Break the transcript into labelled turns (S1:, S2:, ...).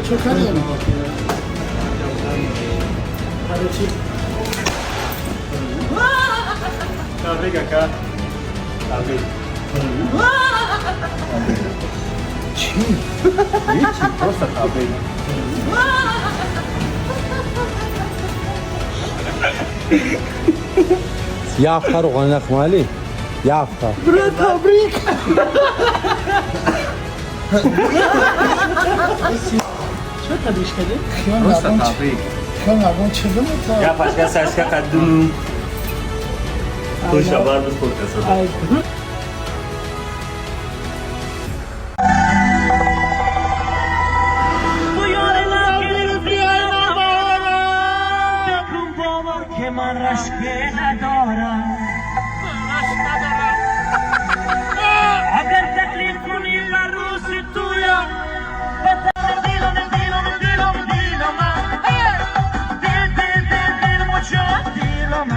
S1: Чо кардем? Короче.
S2: Табрик, ака. Табрик.
S1: Чӣ?
S2: Ҳичи, просто табрик.
S3: Яфта руғани нахмали. Яфта.
S1: Брат, табрик. Чо табрик кардем?
S2: Просто табрик.
S1: Хиёл нагон чӣ бимута?
S2: Я пашка сашка қаддум. Хушабар биспор каса.
S4: که من رشک ندارم، اگر تکلیف کنی لروس تویا. دیلم دیلم دیلم دیلم، دل دل دل دل مجا دیلم.